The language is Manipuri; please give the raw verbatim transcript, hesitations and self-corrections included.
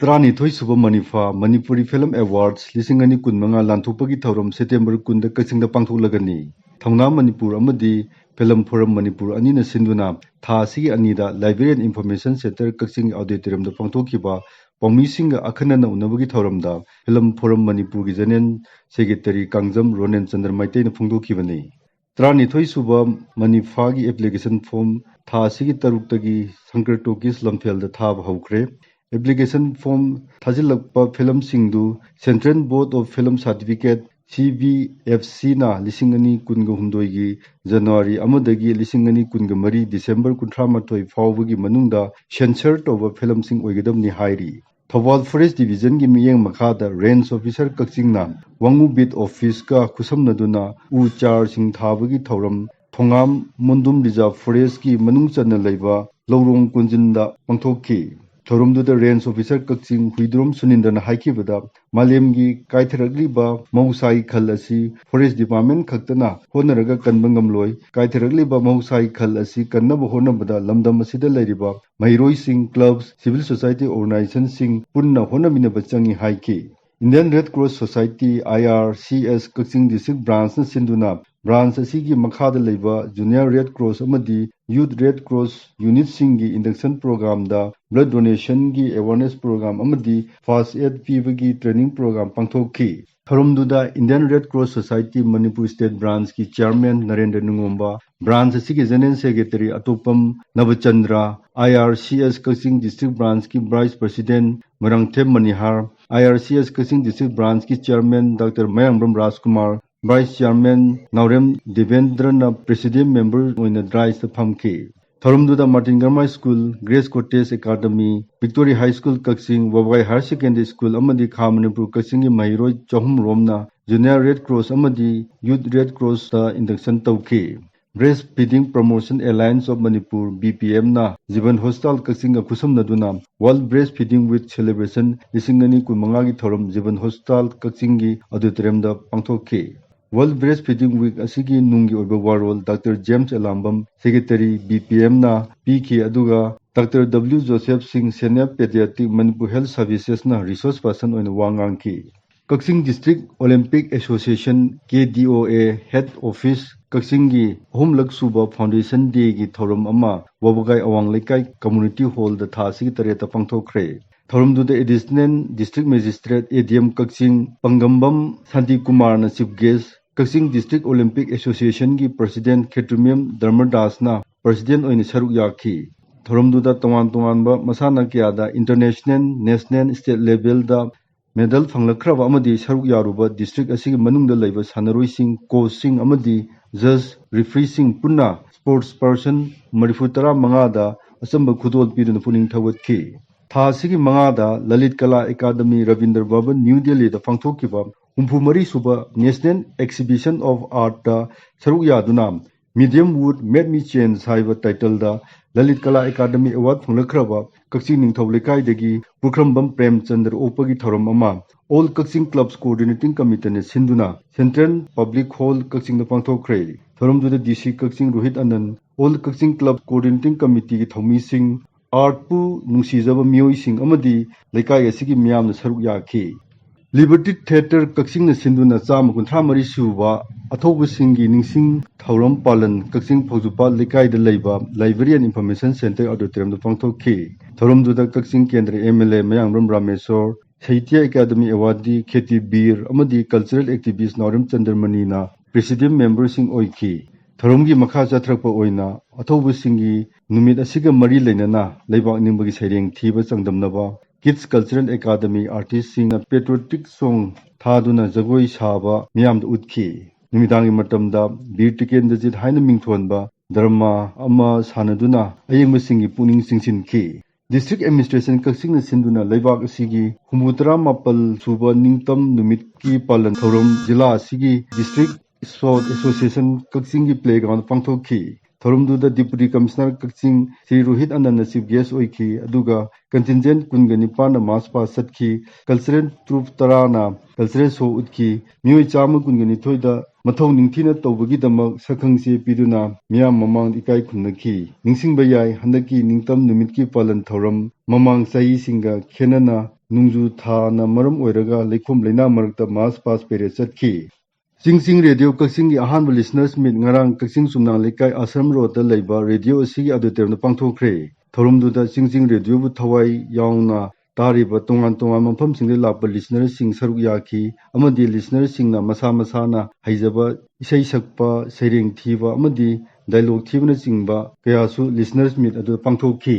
ꯇꯔꯥꯅꯤꯊꯣꯏ ꯁꯨꯕ ꯃꯅꯤꯐꯥ ꯃꯅꯤꯄꯨꯔꯤ ꯐꯤꯂꯝ ꯑꯦꯋꯥꯔꯗꯁ ꯂꯤꯁꯤꯡ ꯑꯅꯤ ꯀꯨꯟꯃꯉꯥ ꯂꯥꯟꯊꯣꯛꯄꯒꯤ ꯊꯧꯔꯝ ꯁꯦꯞꯇꯦꯝꯕꯔ ꯀꯨꯟꯗ ꯀꯛꯆꯤꯡꯗ ꯄꯥꯡꯊꯣꯛꯂꯒꯅꯤ꯫ ꯊꯧꯅꯥ ꯃꯅꯤꯄꯨꯔ ꯑꯃꯗꯤ ꯐꯤꯂꯝ ꯐꯣꯔꯝ ꯃꯅꯤꯄꯨꯔ ꯑꯅꯤꯅ ꯁꯤꯟꯗꯨꯅ ꯊꯥ ꯑꯁꯤꯒꯤ ꯑꯅꯤꯗ Library and Information Centre ꯀꯛꯆꯤꯡ ꯑꯣꯗꯤꯇꯣꯔꯤꯌꯝꯗ ꯄꯥꯡꯊꯣꯛꯈꯤꯕ ꯄꯥꯎꯃꯤꯁꯤꯡꯒ ꯑꯈꯟꯅꯅ ꯎꯅꯕꯒꯤ ꯊꯧꯔꯝꯗ ꯐꯤꯂꯝ ꯐꯣꯔꯝ ꯃꯅꯤꯄꯨꯔꯒꯤ ꯖꯦꯅꯔꯦꯜ ꯁꯦꯀ꯭ꯔꯦꯇꯔꯤ ꯀꯥꯡꯖꯝ ꯔꯣꯅꯦꯟ ꯆꯟꯗ꯭ꯔ ꯃꯩꯇꯩꯅ ꯐꯣꯡꯗꯣꯛꯈꯤꯕꯅꯤ꯫ ꯇꯔꯥꯅꯤꯊꯣꯏ ꯁꯨꯕ ꯃꯅꯤꯐꯥꯒꯤ ꯑꯦꯄ꯭ꯂꯤꯀꯦꯁꯟ ꯐꯣꯔꯝ ꯊꯥ ꯑꯁꯤꯒꯤ ꯇꯔꯨꯛꯇꯒꯤ ꯁꯪꯀꯔ ꯇꯣꯀꯤꯁ ꯂꯝꯐꯦꯜꯗ ꯊꯥꯕ ꯍꯧꯈ꯭ꯔꯦ꯫ ꯑꯦꯄ꯭ꯂꯤꯀꯦꯁꯟ ꯐꯣꯔꯝ ꯊꯥꯖꯤꯜꯂꯛꯄ ꯐꯤꯂꯝꯁꯤꯡꯗꯨ Central Board of Film Certificate, C B F C ꯅ ꯂꯤꯁꯤꯡ ꯑꯅꯤ ꯀꯨꯟꯒ ꯍꯨꯝꯗꯣꯏꯒꯤ ꯖꯅꯋꯥꯔꯤ ꯑꯃꯗꯒꯤ ꯂꯤꯁꯤꯡ ꯑꯅꯤ ꯀꯨꯟꯒ ꯃꯔꯤ ꯗꯤꯁꯦꯝꯕꯔ ꯀꯨꯟꯊ꯭ꯔꯥ ꯃꯥꯊꯣꯏ ꯐꯥꯎꯕꯒꯤ ꯃꯅꯨꯡꯗ ꯁꯦꯟꯁꯔ ꯇꯧꯕ ꯐꯤꯂꯝꯁꯤꯡ ꯑꯣꯏꯒꯗꯕꯅꯤ ꯍꯥꯏꯔꯤ꯫ ꯊꯧꯕꯥꯜ ꯐꯣꯔꯦꯁ ꯗꯤꯕꯤꯖꯟꯒꯤ ꯃꯤꯠꯌꯦꯡ ꯃꯈꯥꯗ ꯔꯦꯟꯖ ꯑꯣꯐꯤꯁꯔ ꯀꯛꯆꯤꯡꯅ ꯋꯥꯉꯨ ꯕꯤꯠ ꯑꯣꯐꯤꯁꯀ ꯈꯨꯠꯁꯝꯅꯗꯨꯅ ꯎ ꯆꯥꯔꯁꯤꯡ ꯊꯥꯕꯒꯤ ꯊꯧꯔꯝ ꯊꯣꯉꯥꯝ ꯃꯨꯟꯗꯨꯝ ꯔꯤꯖꯥꯔꯚ ꯐꯣꯔꯦꯁꯀꯤ ꯃꯅꯨꯡ ꯆꯟꯅ ꯂꯩꯕ ꯂꯧꯔꯣꯡ ꯀꯣꯟꯖꯤꯟꯗ ꯄꯥꯡꯊꯣꯛꯈꯤ꯫ ꯊꯧꯔꯝꯗꯨꯗ ꯔꯦꯟꯖ ꯑꯣꯐꯤꯁꯔ ꯀꯛꯆꯤꯡ ꯍꯨꯏꯗ꯭ꯔꯣꯝ ꯁꯨꯅꯤꯟꯗ꯭ꯔꯅ ꯍꯥꯏꯈꯤꯕꯗ, ꯃꯥꯂꯦꯝꯒꯤ ꯀꯥꯏꯊꯔꯛꯂꯤꯕ ꯃꯍꯧꯁꯥꯒꯤ ꯈꯜ ꯑꯁꯤ ꯐꯣꯔꯦꯁ ꯗꯤꯄꯥꯔꯠꯃꯦꯟ ꯈꯛꯇꯅ ꯍꯣꯠꯅꯔꯒ ꯀꯟꯕ ꯉꯝꯂꯣꯏ꯫ ꯀꯥꯏꯊꯔꯛꯂꯤꯕ ꯃꯍꯧꯁꯥꯒꯤ ꯈꯜ ꯑꯁꯤ ꯀꯟꯅꯕ ꯍꯣꯠꯅꯕꯗ ꯂꯝꯗꯝ ꯑꯁꯤꯗ ꯂꯩꯔꯤꯕ ꯃꯍꯩꯔꯣꯏꯁꯤꯡ, ꯀ꯭ꯂꯕ, ꯁꯤꯚꯤꯜ ꯁꯣꯁꯥꯏꯇꯤ ꯑꯣꯔꯒꯅꯥꯏꯖꯦꯁꯟꯁꯤꯡ ꯄꯨꯟꯅ ꯍꯣꯠꯅꯃꯤꯟꯅꯕ ꯆꯪꯏ ꯍꯥꯏꯈꯤ꯫ Indian Red Cross Society, I R C S, Kakching district ꯕ꯭ꯔꯥꯟꯁꯅ ꯁꯤꯟꯗꯨꯅ ꯕ꯭ꯔꯥꯟꯁ ꯑꯁꯤꯒꯤ ꯃꯈꯥꯗ ꯂꯩꯕ Junior Red Cross ꯑꯃꯗꯤ Youth Red Cross ꯌꯨꯅꯤꯠꯁꯤꯡꯒꯤ induction programꯗ blood donationꯒꯤ awareness program ꯑꯃꯗꯤ first aid ꯄꯤꯕꯒꯤ training program ꯄꯥꯡꯊꯣꯛꯈꯤ꯫ ꯊꯧꯔꯝꯗꯨꯗ Indian Red Cross Society Manipur State Branchꯀꯤ chairman ꯅꯔꯦꯟꯗ꯭ꯔ ꯅꯨꯡꯉꯣꯝꯕ, ꯕ꯭ꯔꯥꯟꯁ ꯑꯁꯤꯒꯤ general secretary Atoppam Nabachandra, I R C S Kakching district ꯕ꯭ꯔꯥꯟꯁꯀꯤ vice president Moirangthem Manihar, I R C S Kakching district ꯕ꯭ꯔꯥꯟꯁꯀꯤ chairman doctor Mayangbram Rajkumar, vice chairman Naorem ꯗꯦꯕꯦꯟꯗ꯭ꯔꯅ ꯄ꯭ꯔꯦꯁꯤꯗꯦꯟ ꯃꯦꯝꯕꯔ ꯑꯣꯏꯅ ꯗ꯭ꯔꯥꯏꯁꯇ ꯐꯝꯈꯤ꯫ ꯊꯧꯔꯝꯗꯨꯗ ꯃꯥꯔꯇꯤꯟ ꯒꯔꯃꯥ school, grace cottage academy, Victory high school Kakching, Wabagai higher secondary school ꯑꯃꯗꯤ ꯈꯥ ꯃꯅꯤꯄꯨꯔ ꯀꯛꯆꯤꯡꯒꯤ ꯃꯍꯩꯔꯣꯏ ꯆꯍꯨꯝ ꯔꯣꯝꯅ Junior Red Cross ꯑꯃꯗꯤ Youth Red Crossꯇ induction ꯇꯧꯈꯤ꯫ Breast Feeding Promotion Alliance of Manipur, B P M ꯅ ꯖꯤꯕꯟ hostel ꯀꯛꯆꯤꯡꯒ ꯈꯨꯠꯁꯝꯅꯗꯨꯅ World Breast Feeding Week Celebration ꯂꯤꯁꯤꯡ ꯑꯅꯤ ꯀꯨꯟꯃꯉꯥꯒꯤ ꯊꯧꯔꯝ ꯖꯤꯕꯟ ꯍꯣꯁꯇꯥꯜ ꯀꯛꯆꯤꯡꯒꯤ ꯑꯣꯗꯤꯇꯣꯔꯤꯌꯝꯗ ꯄꯥꯡꯊꯣꯛꯈꯤ꯫ World Breast Feeding Week ꯑꯁꯤꯒꯤ ꯅꯨꯡꯒꯤ ꯑꯣꯏꯕ ꯋꯥꯔꯣꯜ doctor James Elangbam, secretary, B P M ꯅ ꯄꯤꯈꯤ, ꯑꯗꯨꯒ doctor W Joseph Singh, Senior Pediatric, Manipur Health Services ꯅ resource person ꯑꯣꯏꯅ ꯋꯥ ꯉꯥꯡꯈꯤ꯫ ꯀꯛꯆꯤꯡ District Olympic Association, K D O A, Head Office ꯀꯛꯆꯤꯡꯒꯤ ꯑꯍꯨꯝꯂꯛ ꯁꯨꯕ Foundation Day ꯒꯤ ꯊꯧꯔꯝ ꯑꯃ ꯋꯥꯕꯒꯥꯏ ꯑꯋꯥꯡ ꯂꯩꯀꯥꯏ Community Hall ꯗ ꯊꯥ ꯑꯁꯤꯒꯤ ꯇꯔꯦꯠꯇ ꯄꯥꯡꯊꯣꯛꯈ꯭ꯔꯦ꯫ ꯊꯧꯔꯝꯗꯨꯗ Additional District Magistrate, A D M ꯀꯛꯆꯤꯡ ꯄꯪꯒꯝꯕꯝ ꯁꯥꯟꯇꯤ ꯀꯨꯃꯥꯔꯅ Chief Guest, ꯀꯛꯆꯤꯡ District Olympic Association ꯒꯤ President ꯈꯦꯇ꯭ꯔꯤꯃꯌꯨꯝ ꯙꯔꯃꯗꯥꯁꯅ President ꯑꯣꯏꯅ ꯁꯔꯨꯛ ꯌꯥꯈꯤ꯫ ꯊꯧꯔꯝꯗꯨꯗ ꯇꯣꯉꯥꯟ ꯇꯣꯉꯥꯟꯕ ꯃꯁꯥꯟꯅ ꯀꯌꯥꯗ International, National, State level ꯗ medal ꯐꯪꯂꯛꯈ꯭ꯔꯕ ꯑꯃꯗꯤ ꯁꯔꯨꯛ ꯌꯥꯔꯨꯕ district ꯑꯁꯤꯒꯤ ꯃꯅꯨꯡꯗ ꯂꯩꯕ ꯁꯥꯟꯅꯔꯣꯏꯁꯤꯡ, coach ꯁꯤꯡ ꯑꯃꯗꯤ judge, referee ꯁꯤꯡ ꯄꯨꯟꯅ sports person ꯃꯔꯤꯐꯨ ꯇꯔꯥ ꯃꯉꯥꯗ ꯑꯆꯝꯕ ꯈꯨꯗꯣꯜ ꯄꯤꯗꯨꯅ ꯄꯨꯛꯅꯤꯡ ꯊꯧꯒꯠꯈꯤ꯫ ꯊꯥ ꯑꯁꯤꯒꯤ ꯃꯉꯥꯗ ꯂꯂꯤꯠ ꯀꯂꯥ ꯑꯦꯀꯥꯗꯃꯤ ꯔꯕꯤꯟꯗ꯭ꯔ ꯚꯕꯟ, ꯅ꯭ꯌꯨ ꯗꯦꯜꯂꯤꯗ ꯄꯥꯡꯊꯣꯛꯈꯤꯕ ꯍꯨꯝꯐꯨ ꯃꯔꯤ ꯁꯨꯕ National Exhibition of Art ꯇ ꯁꯔꯨꯛ ꯌꯥꯗꯨꯅ Medium Wood Made Me Change ꯍꯥꯏꯕ title ꯗ ꯂꯂꯤꯠ ꯀꯂꯥ ꯑꯦꯀꯥꯗꯃꯤ award ꯐꯪꯂꯛꯈ꯭ꯔꯕ ꯀꯛꯆꯤꯡ ꯅꯤꯡꯊꯧ ꯂꯩꯀꯥꯏꯗꯒꯤ ꯄꯨꯈ꯭ꯔꯝꯕꯝ ꯄ꯭ꯔꯦꯝꯆꯟꯗ꯭ꯔ ꯑꯣꯛꯄꯒꯤ ꯊꯧꯔꯝ ꯑꯃ All Kakching Clubs Coordinating Committee ꯅ ꯁꯤꯟꯗꯨꯅ Central Public Hall ꯀꯛꯆꯤꯡꯗ ꯄꯥꯡꯊꯣꯛꯈ꯭ꯔꯦ꯫ ꯊꯧꯔꯝꯗꯨꯗ D C ꯀꯛꯆꯤꯡ Rohit ꯑꯅꯟ, All Kakching Clubs Coordinating Committee ꯒꯤ ꯊꯧꯃꯤꯁꯤꯡ, art ꯄꯨ ꯅꯨꯡꯁꯤꯖꯕ ꯃꯤꯑꯣꯏꯁꯤꯡ ꯑꯃꯗꯤ ꯂꯩꯀꯥꯏ ꯑꯁꯤꯒꯤ ꯃꯤꯌꯥꯝꯅ ꯁꯔꯨꯛ ꯌꯥꯈꯤ꯫ Liberty Theatre ꯀꯛꯆꯤꯡꯅ ꯁꯤꯟꯗꯨꯅ ꯆꯥꯝꯃ ꯀꯨꯟꯊ꯭ꯔꯥ ꯃꯔꯤ ꯁꯨꯕ ꯑꯊꯧꯕꯁꯤꯡꯒꯤ ꯅꯤꯡꯁꯤꯡ ꯊꯧꯔꯝ ꯄꯥꯂꯟ ꯀꯛꯆꯤꯡ ꯐꯧꯖꯨꯄꯥꯠ ꯂꯩꯀꯥꯏꯗ ꯂꯩꯕ Library and Information Centre auditorium ꯗ ꯄꯥꯡꯊꯣꯛꯈꯤ꯫ ꯊꯧꯔꯝꯗꯨꯗ ꯀꯛꯆꯤꯡ ꯀꯦꯟꯗ꯭ꯔ M L A Mayangbram Rameshor, Sahitya academy awardee ꯈꯦꯇꯤ ꯕꯤꯔ ꯑꯃꯗꯤ cultural activist ꯅꯥꯎꯔꯦꯝ ꯆꯟꯗ꯭ꯔꯃꯅꯤꯅ president member ꯁꯤꯡ ꯑꯣꯏꯈꯤ꯫ ꯊꯧꯔꯝꯒꯤ ꯃꯈꯥ ꯆꯠꯊꯔꯛꯄ ꯑꯣꯏꯅ ꯑꯊꯧꯕꯁꯤꯡꯒꯤ ꯅꯨꯃꯤꯠ ꯑꯁꯤꯒ ꯃꯔꯤ ꯂꯩꯅꯅ ꯂꯩꯕꯥꯛ ꯅꯤꯡꯕꯒꯤ ꯁꯩꯔꯦꯡ ꯊꯤꯕ ꯆꯥꯡꯗꯝꯅꯕ, Kids Cultural Academy artist ꯁꯤꯡꯅ patriotic song ꯊꯥꯗꯨꯅ ꯖꯒꯣꯏ ꯁꯥꯕ ꯃꯤꯌꯥꯝꯗ ꯎꯠꯈꯤ꯫ ꯅꯨꯃꯤꯗꯥꯡꯒꯤ ꯃꯇꯝꯗ ꯕꯤꯔ ꯇꯤꯀꯦꯟꯗ꯭ꯔꯖꯤꯠ ꯍꯥꯏꯅ ꯃꯤꯡꯊꯣꯟꯕ drama ꯑꯃ ꯁꯥꯟꯅꯗꯨꯅ ꯑꯌꯦꯡꯕꯁꯤꯡꯒꯤ ꯄꯨꯛꯅꯤꯡ ꯆꯤꯡꯁꯤꯟꯈꯤ꯫ District Administration ꯀꯛꯆꯤꯡꯅ ꯁꯤꯟꯗꯨꯅ ꯂꯩꯕꯥꯛ ꯑꯁꯤꯒꯤ ꯍꯨꯝꯐꯨ ꯇꯔꯥ ꯃꯥꯄꯜ ꯁꯨꯕ ꯅꯤꯡꯇꯝ ꯅꯨꯃꯤꯠꯀꯤ ꯄꯥꯂꯟ ꯊꯧꯔꯝ ꯖꯤꯂꯥ ꯑꯁꯤꯒꯤ District Sport Association ꯀꯛꯆꯤꯡꯒꯤ playground ꯗ ꯄꯥꯡꯊꯣꯛꯈꯤ꯫ ꯊꯧꯔꯝꯗꯨꯗ Deputy Commissioner ꯀꯛꯆꯤꯡ ꯁ꯭ꯔꯤ ꯔꯣꯍꯤꯠ ꯑꯅꯟꯅ chief guest ꯑꯣꯏꯈꯤ, ꯑꯗꯨꯒ contingent ꯀꯨꯟꯒ ꯅꯤꯄꯥꯟꯅ march past ꯆꯠꯈꯤ꯫ Cultural troupe ꯇꯔꯥꯅ cultural show ꯎꯠꯈꯤ꯫ ꯃꯤꯑꯣꯏ ꯆꯥꯝꯃ ꯀꯨꯟꯒ ꯅꯤꯊꯣꯏꯗ ꯃꯊꯧ ꯅꯤꯡꯊꯤꯅ ꯇꯧꯕꯒꯤꯗꯃꯛ ꯁꯛꯈꯪꯆꯦ ꯄꯤꯗꯨꯅ ꯃꯤꯌꯥꯝ ꯃꯃꯥꯡꯗ ꯏꯀꯥꯏ ꯈꯨꯝꯅꯈꯤ꯫ ꯅꯤꯡꯁꯤꯡꯕ ꯌꯥꯏ, ꯍꯟꯗꯛꯀꯤ ꯅꯤꯡꯇꯝ ꯅꯨꯃꯤꯠꯀꯤ ꯄꯥꯂꯟ ꯊꯧꯔꯝ ꯃꯃꯥꯡ ꯆꯍꯤꯁꯤꯡꯒ ꯈꯦꯟꯅꯅ ꯅꯣꯡꯖꯨ ꯊꯥꯅ ꯃꯔꯝ ꯑꯣꯏꯔꯒ ꯂꯩꯈꯣꯝ ꯂꯩꯅꯥꯡ ꯃꯔꯛꯇ March Past Parade ꯆꯠꯈꯤ꯫ ꯆꯤꯡ ꯆꯤꯡ ꯔꯦꯗꯤꯑꯣ ꯀꯛꯆꯤꯡꯒꯤ ꯑꯍꯥꯟꯕ listeners meet ꯉꯔꯥꯡ ꯀꯛꯆꯤꯡ ꯆꯨꯝꯅꯥꯡ ꯂꯩꯀꯥꯏ ꯑꯥꯁ꯭ꯔꯝ ꯔꯣꯗꯇ ꯂꯩꯕ ꯔꯦꯗꯤꯑꯣ ꯑꯁꯤꯒꯤ auditoriumꯗ ꯄꯥꯡꯊꯣꯛꯈ꯭ꯔꯦ꯫ ꯊꯧꯔꯝꯗꯨꯗ ꯆꯤꯡ ꯆꯤꯡ ꯔꯦꯗꯤꯑꯣꯕꯨ ꯊꯋꯥꯏ ꯌꯥꯎꯅ ꯇꯥꯔꯤꯕ ꯇꯣꯉꯥꯟ ꯇꯣꯉꯥꯟꯕ ꯃꯐꯝꯁꯤꯡꯗꯒꯤ ꯂꯥꯛꯄ listenerꯁꯤꯡ ꯁꯔꯨꯛ ꯌꯥꯈꯤ ꯑꯃꯗꯤ listenerꯁꯤꯡꯅ ꯃꯁꯥ ꯃꯁꯥꯅ ꯍꯩꯖꯕ ꯏꯁꯩ ꯁꯛꯄ, ꯁꯩꯔꯦꯡ ꯊꯤꯕ ꯑꯃꯗꯤ dialogue ꯊꯤꯕꯅꯆꯤꯡꯕ ꯀꯌꯥꯁꯨ listeners meet ꯑꯗꯨ ꯄꯥꯡꯊꯣꯛꯈꯤ꯫